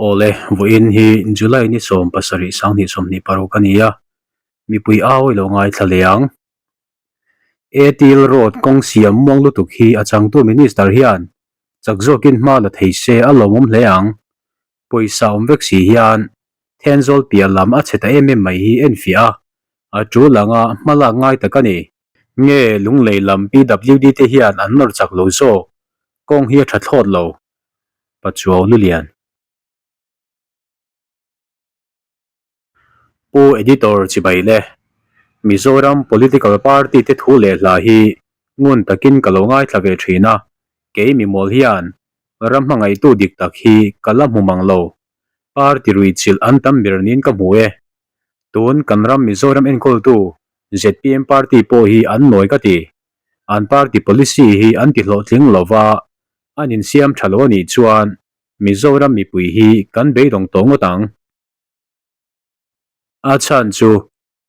Awle, vawiin hi July ni 17 2026 a ni a, mipui au i lo ngaithla leh ang. Airtel Road kawng siam muang lutuk hi a changtu Minister hian chak zawkin hma la thei se a lawmawm hle ang. Pawisa awm vek si hian Thenzawl piah lam a chhe ta em em mai hi enfiah a, a tul anga hma lak ngai tak a ni. Nge Lunglei lam PWD te hian an nawr chak lo zawk, kawng hi a tha thlawt lo. Pachuau Lulian. Pu Editor Chibai le, Mizoram Political Party te thu leh hla hi ngun takin ka lo ngaithla ve thin a, kei mimawl hian ram hmangaihtu dik tak hi ka la hmu mang lo. Party ruihchilh an tam ber niin ka hmu e. Tun kan ram Mizoram enkawltu zpm party pawh hi an nawi ka ti. An party policy hi an ti hlawhtling lova, an insiam tha lo a nih chuan Mizoram mipui hi kan beidawng tawh ngawt ang. A chhan chu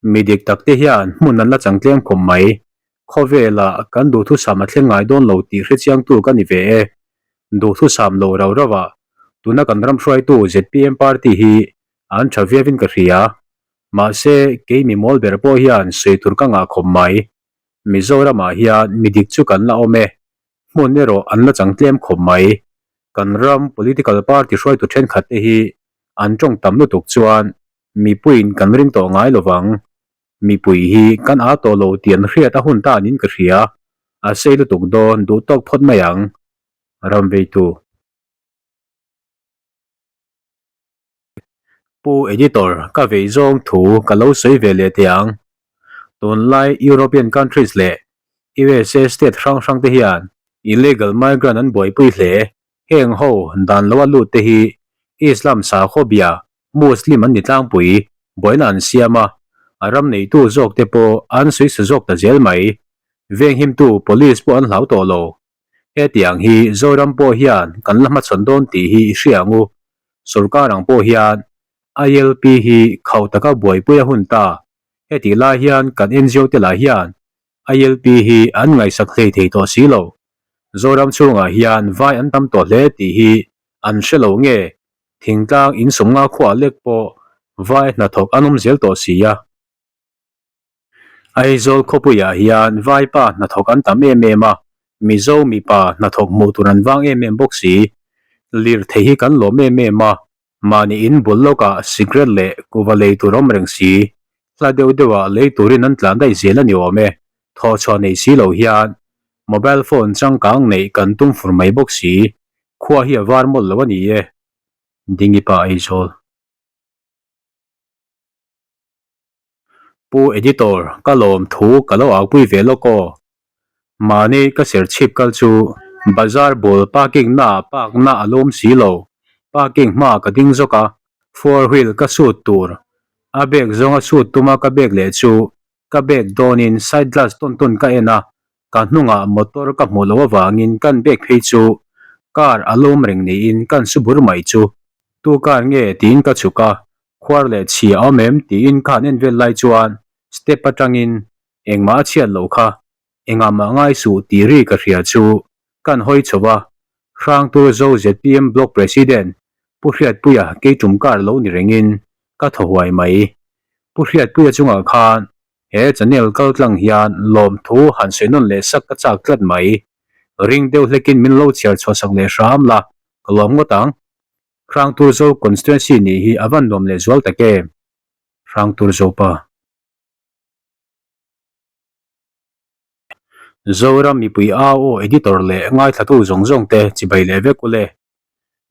mi dik tak te hian hmun an la chang tlem khawp mai. Khawvela kan duhthusam a thleng ngai dawn lo tih hrechiangtu ka ni ve e. Duhthusam lo rau rau ah tuna kan ram hruaitu zpm party hi an tha viauin ka hria. Mahse kei mi mawl ber pawh hian sawi tur ka ngah khawp mai. Mizoramah hian mi dik chu kan la awm e. Hmun erawh an la chang tlem khawp mai. Kan ram political party hruaitu thenkhat te hi an tawng tam lutuk chuan mipuiin kan ring tawh ngai lovang. Mipui hi kan aa tawh lo tih an hriat a hun ta niin ka hria. A sei lutuk dawn duh tawk phawt mai ang. Ram veitu. Pu Editor, ka vei zawng thu ka lo sawi ve leh teh ang. Tunlai European countries leh USA state hrang hrang te hian illegal migrant an buaipui hle. Heng ho dan loa lut te hi Islam sakhaw bia Muslim an ni tlangpui, buaina an siam a, a ram neitu zawk te pawh an sawi sa zawk ta zel mai. Venghimtu police pawh an hlau tawh lo. Hetiang hi Zoram pawh hian kan la hmachhawn dawn tih hi i hria ang u. Sorkar ang pawh hian ILP hi khauh taka buaipui a hun ta. Hetih lai hian kan NGO te lah hian ILP hi an ngaihsak hlei thei tawh si lo. Zoram chhungah hian vai an tam tawh hle tih hi an hre lo nge thingtlang insawmnga khuah lek pawh vai hnathawk an awm zel tawh si a. Aizawl khawpuiah hian Vaipa hnathawk an tam em em a, Mizo mipa hnathawk hmuh tur an vang em em bawk si. Lirthei hi kan lawm em em a, mahni in bul lawkah cigarette leh kuva lei tur awm reng si. Hla deuh deuhah lei turin an tlan daih zel a ni awm e. Thawhchhuah nei si lo hian mobile phone changkang neih kan tum fur mai bawk si. Khua hi a var mawlh lo a ni e. Dingipa Aizawl. Pu Editor, ka lawm thu ka lo aupui ve lawk aw. Mahni ka serchhip kal chu bazar bul parking na ah park na a lawm si lo. Parking hma ka ding zawk a, four wheel ka sut tur a bag zawnga sut tuma ka bag leh chu ka bag dawnin side glass tawn tawn ka en a, ka hnungah motor ka hmuh loh avangin kan bag phei chu car a lawm reng niin kan su bur mai chu tu car nge tiin ka chhuk a, Khuar leh chhia a awm em? tiin ka han en vel lai chuan step atangin engmah a chhiat loh kha, engah mah ngai suh tih ri ka hria chu kan hawi chho a, Hrangtur Zo zpm Block President Pu Hriatpuia kei tum kar lo ni rengin ka thaw huai mai. Pu Hriatpuia chungah khan he channel kal tlang hian lawmthu han sawi nawn leh sak ka chak tlat mai. Ring deuh hlekin min lo chhiar chhuah sak leh hram la, ka lawm ngawt ang. Hrangturzo constituency nih hi a van nuam leh zual tak em? Hrangturzo pa. Zoram mipui au aw editor leh ngaithlatu zawng zawng te chibai leh vek ule.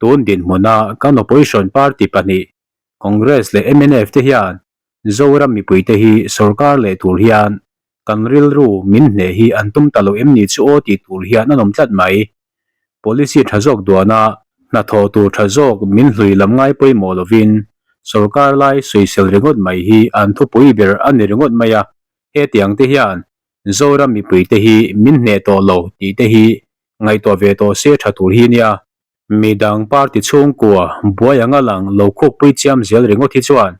Tun dinhmuna kan opposition party pahnih Congress leh mnf te hian Zoram mipui te hi sorkar leh tur hian kan rilru min hneh hi an tum ta lo em ni chu aw tih tur hian an awm tlat mai. Policy tha zawk duana hnathawh tur tha zawk min hlui lam ngai pawimawh lovin sorkar lai sawisel ringawt mai hi an thupui ber a ni ringawt mai a, hetiang te hian Zoram mipui te hi min hneh tawh lo tih te hi ngaihtuah ve tawh se tha tur hi nia. Midang party chhungkua buai anga lang lo khukpui chiam zel ringawt hi chuan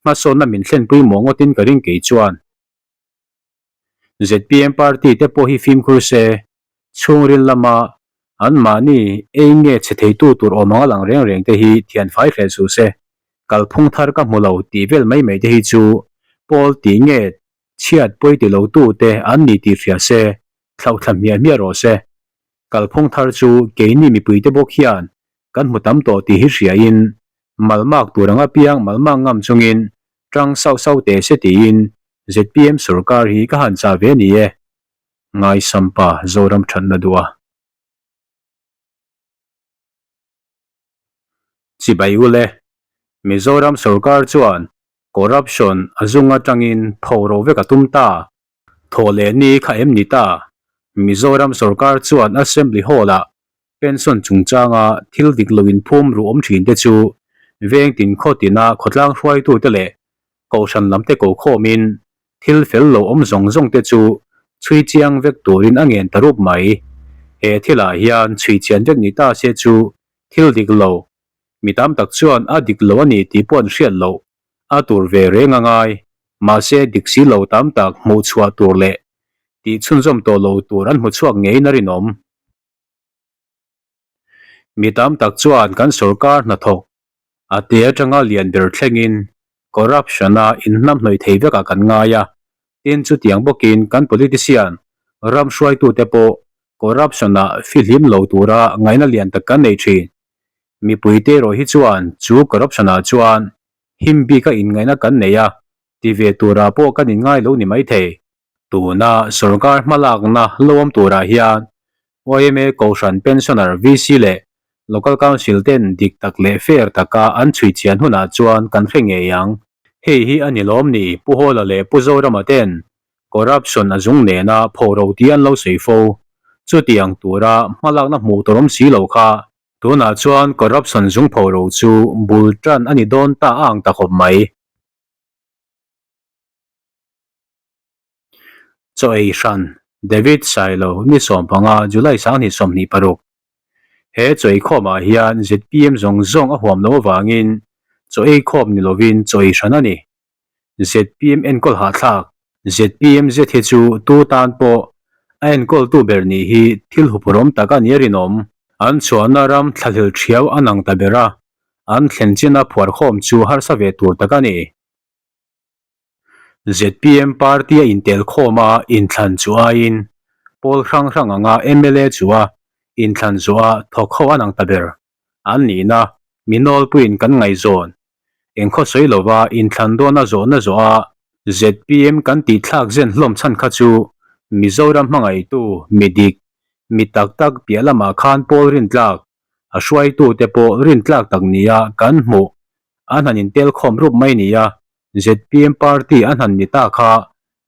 hmasawnna min thlenpui mawh ngawtin ka ring kei chuan. Zpm party te pawh hi fimkhur se, chhungril lama Anmahni ei nge chhe theitu tur awm anga lang reng reng te hi thian fai hreh suh se. Kalphung thar ka hmu lo tih vel mai mai te hi chu pawl tih nge chhiat pawi ti lo tu te an ni tih hria se, thlauh thla hmiah hmiah rawh se. Kalphung thar chu keini mipui te bawk hian kan hmu tam tawh tih hi hria in malmak tur anga piang malmak ngam chungin tang sauh sauh teh se tiin zpm sorkar hi ka han chah ve a ni e. Ngaisampa Zoram thatna duh a. Chibai ule, Mizoram sorkar chuan corruption a zung atangin pho ro vek a tum ta. Thaw leh ni kha em ni ta? Mizoram sorkar chuan Assembly Hall-ah pension chungchanga thil dik lo inphum ruh awm thin te chu veng tin khaw tina khawtlang hruaitute leh kohhran lam te ko khawmin thil fel lo awm zawng zawng te chu chhui chiang vek turin a ngen ta rup mai. He thilah hian chhui chian vek ni ta se chu thil dik lo, mi tam tak chuan a dik lo a ni tih pawh an hriat loh a tur ve reng a ngai, mahse dik si lo tam tak hmuh chhuah tur leh tih chhunzawm tawh lo tur an hmu chhuak ngeiin a rinawm. Mi tam tak chuan kan sorkar hnathawk a te atanga lian ber thlengin corruption-a inhnamhnawih thei vekah kan ngai a, tin chutiang bawkin kan politician ram hruaitute pawh corruption-ah fihlim lo tura ngaihna lian tak kan nei thin. Mipuite erawh hi chuan chu corruption-ah chuan him bika inngaihna kan nei a, ti ve turah pawh kan inngai lo ni maithei. Tuna sorkar hmalakna lo awm turah hian yma Kohhran Pensioner VC leh Local Council ten dik tak leh fair taka an chhui chian hunah chuan kan hre ngei ang. Hei hi a ni lawm ni Pu Hawla leh Pu Zorama ten corruption a zung nena phoro tih an lo sawi fo. Chutiang tura hmalakna hmuh tur awm si lo kha tunah chuan corruption zung phoro chu bul tan a ni dawn ta a ang ta khawp mai. Chaw ei hran, David Sailo, ni 15 July 2026. He chaw ei khawmah hian zpm zawng zawng a huam loh avangin chaw ei khawm ni lovin chaw ei hran a ni. Zpm enkawl hahthlak, zpm zet hi chu tu tan pawh a enkawltu ber nih hi thil huphurhawm tak a ni a rinawm. An chhuahna ram thlahlel thiau a nang ta ber a, an thlen china phuarkhawm chu harsa ve tur tak a ni. Zpm party a intel khawm a inthlan chu aiin pawl hrang hrang anga mla chu a inthlan zawh a thawk ho an ang ta ber. An nihna mi nawlpuiin kan ngaihzawn engkhaw sawi lova inthlan dawna zawhna zawh a zpm kan tihthlak zen hlawm chhan kha chu Mizoram hmangaihtu mi dik mi tak tak piah lamah khan pawl rintlak a hruaitute pawh rintlak tak nia kan hmuh an han intel khawm rup mai nia zpm party an han ni ta kha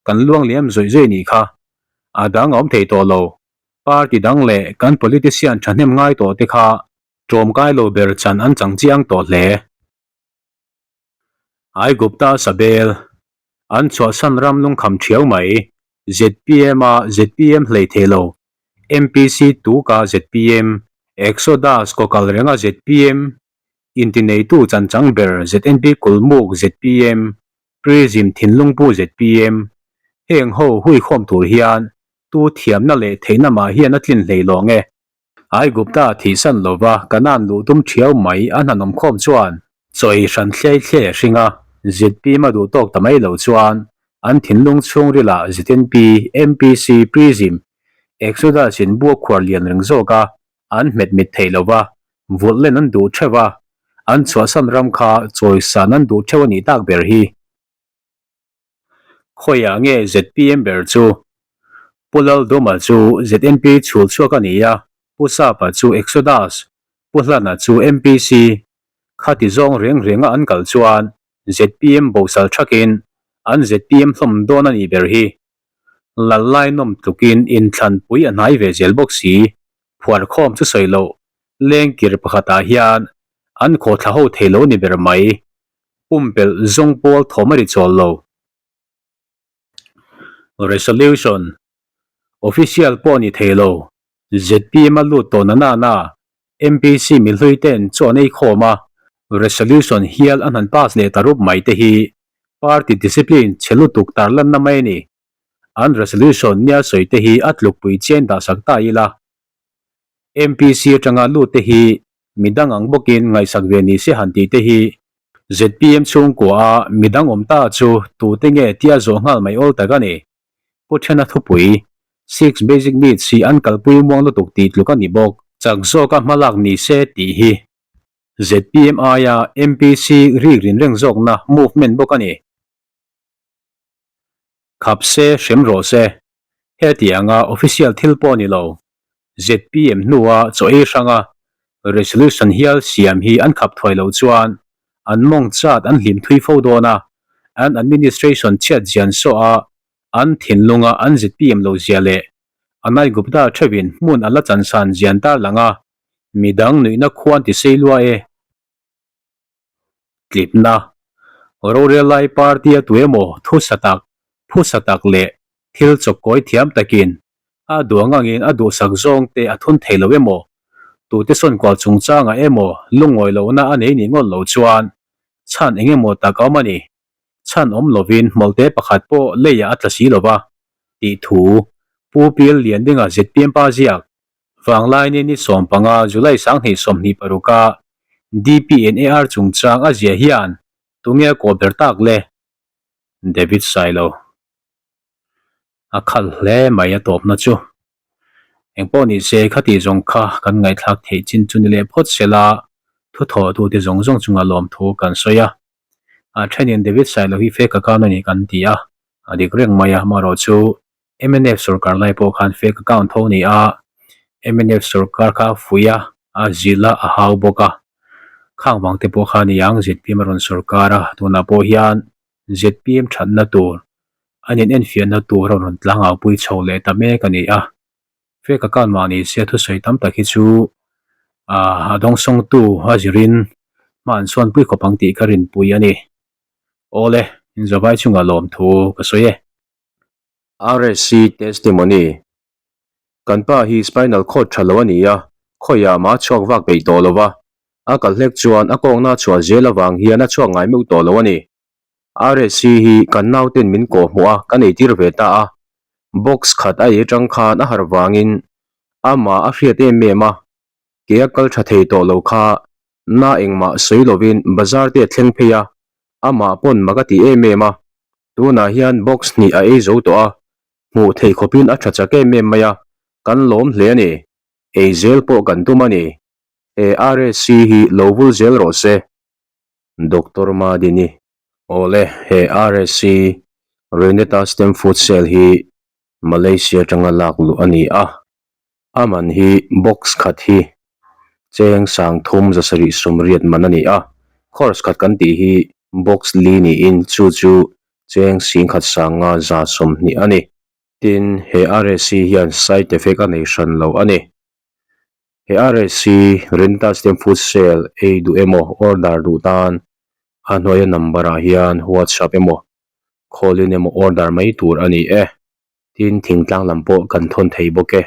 kan luang liam zawih zawih nih kha a dang a awm thei tawh lo. Party dang leh kan politician thahnem ngai tawh te kha tlawmkai lo ber chan an chang chiang tawh hle. Aigupta Sabel, an chhuahsan ram lungkham thiau mai, zpm a zpm hlei thei lo, MPC tuka zpm, Exodus kawkal renga zpm, intineitu chanchang ber ZNP kulmuk zpm, Prism thinlungpu zpm, heng ho huikhawm tur hian tu thiamna leh theihna mah hian a tlin hlei lawng e. Aigupta thihsan lova Kanaan luh tum thiau mai a hnahnawm khawm chuan chaw ei hran thliai thliai a hring a, zpm a duh tawk ta mai lo chuan an thinlung chhungrilah ZNP, MPC, Prism, Exodus in buak khuar lian reng zawk a an hmet mit thei lova, vulh len an duh theuh a, an chhuahsan ram kha chawisan an duh theuh a nih tak ber hi. Khawiah nge zpm ber chu? Pu Lalduma chu ZNP chhul chhuak a ni a, Pu Sapa chu Exodus, Pu Hlana chu MPC. Khati zawng reng renga an kal chuan zpm bosal thakin an zpm hlawm dawn a nih ber hi. Lal lai nawm tlukin inthlan pui a hnai ve zel bawk si, phuar khawm chu sawi loh, lengkir pakhatah hian an khawthla ho thei lo ni ber mai. Pumpelh zawng pawl thawm a ri chawl lo. Resolution, Official pawh ni thei lo, zpm a lut tawh na nana MPC mi hlui ten chu an ei khawm a, resolution hial an han pass leh ta rup mai te hi party discipline chhe lutuk tarlanna mai a ni. An resolution nia sawi te hi a tlukpui chian dah sak ta ila. MPC atanga lut te hi midang ang bawkin ngaihsak ve ni se han tih te hi zpm chhungkua a midang awm ta chu tute nge tia zawh nghal mai awl tak a ni. Pu Thena thupui, Six Basic Needs hi an kalpui muang lutuk tih tluk a ni bawk. Chak zawka hmalak ni se tih hi zpm aia MPC rik rin reng zawkna movement bawk a ni. Khap se hrem rawh se. Hetianga official thil pawh ni lo, zpm hnua chaw ei hranga resolution hial siam hi an khap thuai loh chuan an mawng chat an hlim thui fo dawn a, an administration chhiat zian sawh a, an thinlunga an zpm lo zia leh Anai Gupta theuhin hmun a la chansan zian tarlang a, midang nuihna khuan ti sei lua e. Tlipna, Rorel lai party a tuemaw thusa tak, phusa tak leh thil chawkkawi thiam takin a duang angin a duhsak zawng te a thun thei lo emaw, tute sawn kual chungchangah emaw lungawi lohna a nei nih ngawt lo chuan chhan eng emaw tak a awm a ni. Chhan awm lovin hmawlhte pakhat pawh leiah a tla si lo va, tih thu Pu Pil Liandinga zpm pa ziak Vanglaini ni 15 July 2026 a DPNAR chungchang a zia hian tunge a kawh ber tak le? David Sailo a khal hle mai a tawpna chu. Engpawh ni se khati zawng kha kan ngaihthlak theih chin chu ni leh phawt sela thuthawh tute zawng zawng chunga lawmthu kan sawi a. A thenin David Sailo hi fake account a ni kan ti a, a dik reng mai a, amaherawhchu mnf sorkar lai pawh khan fake account tho a ni a, mnf sorkar kha a fuih a, a zilh a, a hau bawk a. Khang vang te pawh kha a ni ang zpm a rawn sorkar a, tunah pawh hian zpm thatna tur, an in enfiahna tur a rawn tlang au pui chho leh ta mek a ni a. Fake account mah ni se thusawi tam tak hi chu a dawngsawngtu a zirin hma an sawn pui khawp ang tih ka rinpui a ni. Awle, inzawvai chungah lawmthu ka sawi e. RSC Testimony, Kan pa hi spinal cord tha lo a ni a, khawiah mah a chhuak vak peih tawh lo va, a kal hlek chuan a kawngna a chhuah zel avang hian a chhuak ngai meuh tawh lo a ni. RSC hi kan nauten min kawh hmuh a, kan eitir ve ta a, box khat a ei atang khan a harh vangin amah a hriat em em a, ke a kal tha thei tawh lo kha na engmah sawi lovin bazar te a thleng phei a, amah pawn mak a ti em em a, tunah hian box hnih a ei zo tawh a, hmuh theih khawpin a tha chak em em mai a, kan lawm hle a ni, ei zel pawh kan tum a ni, he RSC hi lo vul zel rawh se. Doctor Madini, Awle, he RSC, Reneta Stem Food Cell hi Malaysia atanga lak luh a ni a, a man hi box khat hi cheng 30 780 man a ni a, course khat kan tih hi box li niin chu chu cheng 1520 a ni. Tin, he RSC hian side effect a nei hran lo a ni. He RSC Rental Stem Food Sale ei duh emaw order duh tan a hnuaia number ah hian WhatsApp emaw call in emaw order mai tur a ni e. Tin, thingtlang lam pawh kan thawn thei bawk e.